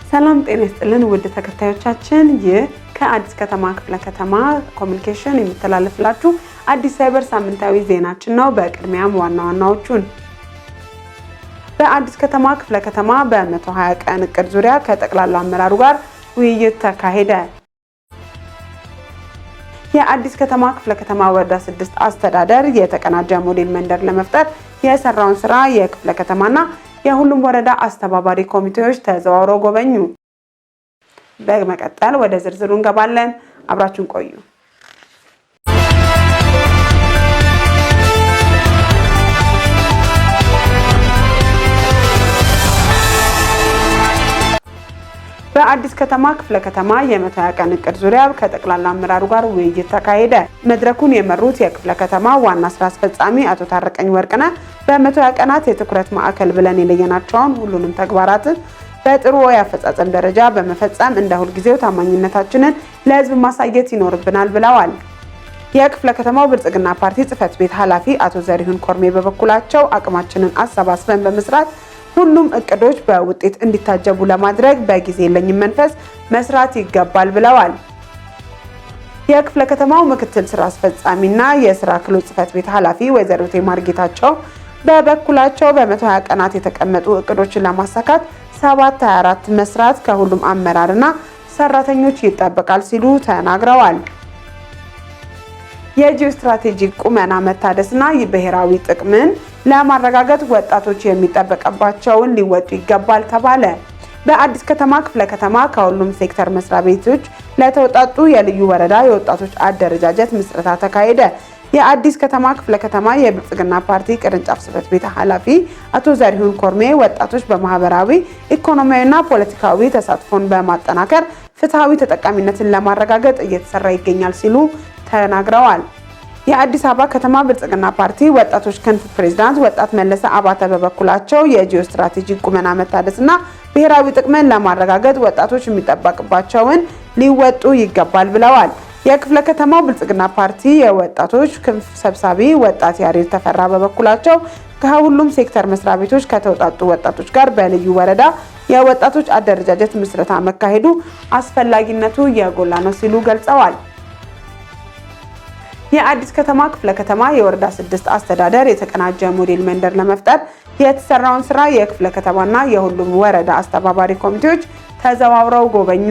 ሰላም ጤና ይስጥልን ውድ ተከታዮቻችን፣ ይህ ከአዲስ ከተማ ክፍለ ከተማ ኮሚኒኬሽን የሚተላለፍላችሁ አዲስ ሳይበር ሳምንታዊ ዜናችን ነው። በቅድሚያም ዋና ዋናዎቹን። በአዲስ ከተማ ክፍለ ከተማ በ120 ቀን እቅድ ዙሪያ ከጠቅላላ አመራሩ ጋር ውይይት ተካሄደ። የአዲስ ከተማ ክፍለ ከተማ ወረዳ 6 አስተዳደር የተቀናጀ ሞዴል መንደር ለመፍጠር የሰራውን ስራ የክፍለ ከተማና የሁሉም ወረዳ አስተባባሪ ኮሚቴዎች ተዘዋውረው ጎበኙ። በመቀጠል ወደ ዝርዝሩ እንገባለን። አብራችሁን ቆዩ። በአዲስ ከተማ ክፍለ ከተማ የ120 ቀን እቅድ ዙሪያ ከጠቅላላ አመራሩ ጋር ውይይት ተካሄደ። መድረኩን የመሩት የክፍለ ከተማ ዋና ስራ አስፈጻሚ አቶ ታረቀኝ ወርቅነህ በ120 ቀናት የትኩረት ማዕከል ብለን የለየናቸውን ሁሉንም ተግባራትን በጥሩ የአፈጻጸም ደረጃ በመፈጸም እንደ ሁልጊዜው ታማኝነታችንን ለሕዝብ ማሳየት ይኖርብናል ብለዋል። የክፍለ ከተማው ብልጽግና ፓርቲ ጽህፈት ቤት ኃላፊ አቶ ዘሪሁን ኮርሜ በበኩላቸው አቅማችንን አሰባስበን በመስራት ሁሉም እቅዶች በውጤት እንዲታጀቡ ለማድረግ በጊዜ የለኝም መንፈስ መስራት ይገባል ብለዋል። የክፍለ ከተማው ምክትል ስራ አስፈጻሚና የስራ ክህሎት ጽህፈት ቤት ኃላፊ ወይዘሮ ቴማር ጌታቸው በበኩላቸው በ120 ቀናት የተቀመጡ እቅዶችን ለማሳካት 7/24 መስራት ከሁሉም አመራርና ሰራተኞች ይጠበቃል ሲሉ ተናግረዋል። የጂኦ ስትራቴጂክ ቁመና መታደስና ብሔራዊ ጥቅምን ለማረጋገጥ ወጣቶች የሚጠበቅባቸውን ሊወጡ ይገባል ተባለ። በአዲስ ከተማ ክፍለ ከተማ ከሁሉም ሴክተር መስሪያ ቤቶች ለተውጣጡ የልዩ ወረዳ የወጣቶች አደረጃጀት ምስረታ ተካሄደ። የአዲስ ከተማ ክፍለ ከተማ የብልጽግና ፓርቲ ቅርንጫፍ ጽሕፈት ቤት ኃላፊ አቶ ዘሪሁን ኮርሜ ወጣቶች በማህበራዊ፣ ኢኮኖሚያዊና ፖለቲካዊ ተሳትፎን በማጠናከር ፍትሐዊ ተጠቃሚነትን ለማረጋገጥ እየተሰራ ይገኛል ሲሉ ተናግረዋል። የአዲስ አበባ ከተማ ብልጽግና ፓርቲ ወጣቶች ክንፍ ፕሬዝዳንት ወጣት መለሰ አባተ በበኩላቸው የጂኦ ስትራቴጂክ ቁመና መታደስና ብሔራዊ ጥቅምን ለማረጋገጥ ወጣቶች የሚጠበቅባቸውን ሊወጡ ይገባል ብለዋል። የክፍለ ከተማው ብልጽግና ፓርቲ የወጣቶች ክንፍ ሰብሳቢ ወጣት ያሬድ ተፈራ በበኩላቸው ከሁሉም ሴክተር መስሪያ ቤቶች ከተውጣጡ ወጣቶች ጋር በልዩ ወረዳ የወጣቶች አደረጃጀት ምስረታ መካሄዱ አስፈላጊነቱ የጎላ ነው ሲሉ ገልጸዋል። የአዲስ ከተማ ክፍለ ከተማ የወረዳ 6 አስተዳደር የተቀናጀ ሞዴል መንደር ለመፍጠር የተሰራውን ስራ የክፍለ ከተማና የሁሉም ወረዳ አስተባባሪ ኮሚቴዎች ተዘዋውረው ጎበኙ።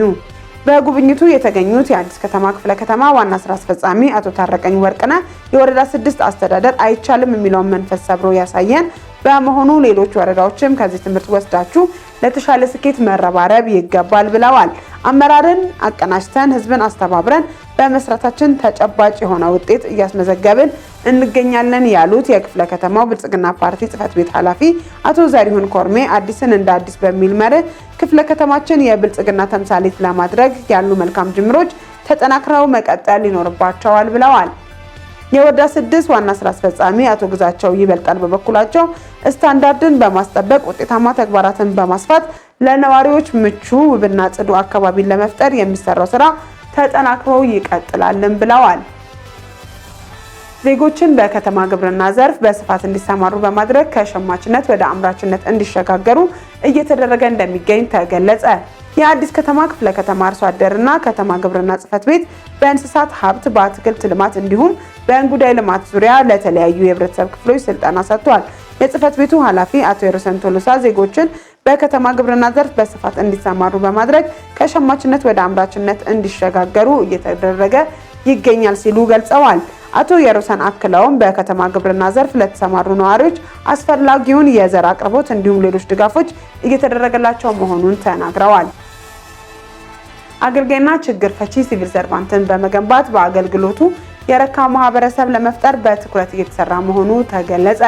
በጉብኝቱ የተገኙት የአዲስ ከተማ ክፍለ ከተማ ዋና ስራ አስፈጻሚ አቶ ታረቀኝ ወርቅነህ የወረዳ 6 አስተዳደር አይቻልም የሚለውን መንፈስ ሰብሮ ያሳየን በመሆኑ ሌሎች ወረዳዎችም ከዚህ ትምህርት ወስዳችሁ ለተሻለ ስኬት መረባረብ ይገባል ብለዋል። አመራርን አቀናጅተን ህዝብን አስተባብረን በመስራታችን ተጨባጭ የሆነ ውጤት እያስመዘገብን እንገኛለን ያሉት የክፍለ ከተማው ብልጽግና ፓርቲ ጽህፈት ቤት ኃላፊ አቶ ዘሪሁን ኮርሜ አዲስን እንደ አዲስ በሚል መርህ ክፍለ ከተማችን የብልጽግና ተምሳሌት ለማድረግ ያሉ መልካም ጅምሮች ተጠናክረው መቀጠል ይኖርባቸዋል ብለዋል። የወረዳ 6 ዋና ስራ አስፈጻሚ አቶ ግዛቸው ይበልጣል በበኩላቸው ስታንዳርድን በማስጠበቅ ውጤታማ ተግባራትን በማስፋት ለነዋሪዎች ምቹ ውብና ጽዱ አካባቢን ለመፍጠር የሚሰራው ስራ ተጠናክሮ ይቀጥላልን ብለዋል። ዜጎችን በከተማ ግብርና ዘርፍ በስፋት እንዲሰማሩ በማድረግ ከሸማችነት ወደ አምራችነት እንዲሸጋገሩ እየተደረገ እንደሚገኝ ተገለጸ። የአዲስ ከተማ ክፍለ ከተማ አርሶ አደርና ከተማ ግብርና ጽሕፈት ቤት በእንስሳት ሀብት፣ በአትክልት ልማት እንዲሁም በእንጉዳይ ልማት ዙሪያ ለተለያዩ የህብረተሰብ ክፍሎች ስልጠና ሰጥቷል። የጽሕፈት ቤቱ ኃላፊ አቶ የሮሰን ቶሎሳ ዜጎችን በከተማ ግብርና ዘርፍ በስፋት እንዲሰማሩ በማድረግ ከሸማችነት ወደ አምራችነት እንዲሸጋገሩ እየተደረገ ይገኛል ሲሉ ገልጸዋል። አቶ የሮሰን አክለውም በከተማ ግብርና ዘርፍ ለተሰማሩ ነዋሪዎች አስፈላጊውን የዘር አቅርቦት እንዲሁም ሌሎች ድጋፎች እየተደረገላቸው መሆኑን ተናግረዋል። አገልጋይና ችግር ፈቺ ሲቪል ሰርቫንትን በመገንባት በአገልግሎቱ የረካ ማህበረሰብ ለመፍጠር በትኩረት እየተሰራ መሆኑ ተገለጸ።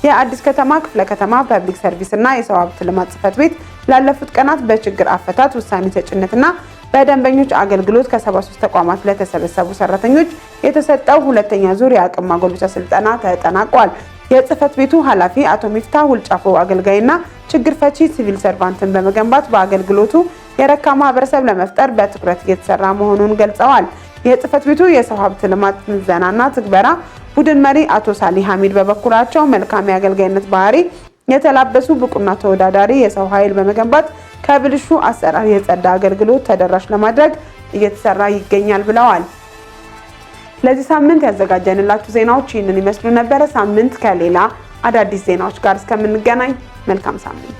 የአዲስ ከተማ ክፍለ ከተማ ፐብሊክ ሰርቪስ እና የሰው ሀብት ልማት ጽሕፈት ቤት ላለፉት ቀናት በችግር አፈታት፣ ውሳኔ ሰጭነትና በደንበኞች አገልግሎት ከ73 ተቋማት ለተሰበሰቡ ሰራተኞች የተሰጠው ሁለተኛ ዙር የአቅም ማጎልበቻ ስልጠና ተጠናቋል። የጽሕፈት ቤቱ ኃላፊ አቶ ሚፍታ ሁልጫፎ አገልጋይና ችግር ፈቺ ሲቪል ሰርቫንትን በመገንባት በአገልግሎቱ የረካ ማህበረሰብ ለመፍጠር በትኩረት እየተሰራ መሆኑን ገልጸዋል። የጽሕፈት ቤቱ የሰው ሀብት ልማት ምዘናና ትግበራ ቡድን መሪ አቶ ሳሊ ሐሚድ በበኩላቸው መልካም የአገልጋይነት ባህሪ የተላበሱ ብቁና ተወዳዳሪ የሰው ኃይል በመገንባት ከብልሹ አሰራር የጸዳ አገልግሎት ተደራሽ ለማድረግ እየተሰራ ይገኛል ብለዋል። ለዚህ ሳምንት ያዘጋጀንላችሁ ዜናዎች ይህንን ይመስሉ ነበረ። ሳምንት ከሌላ አዳዲስ ዜናዎች ጋር እስከምንገናኝ መልካም ሳምንት።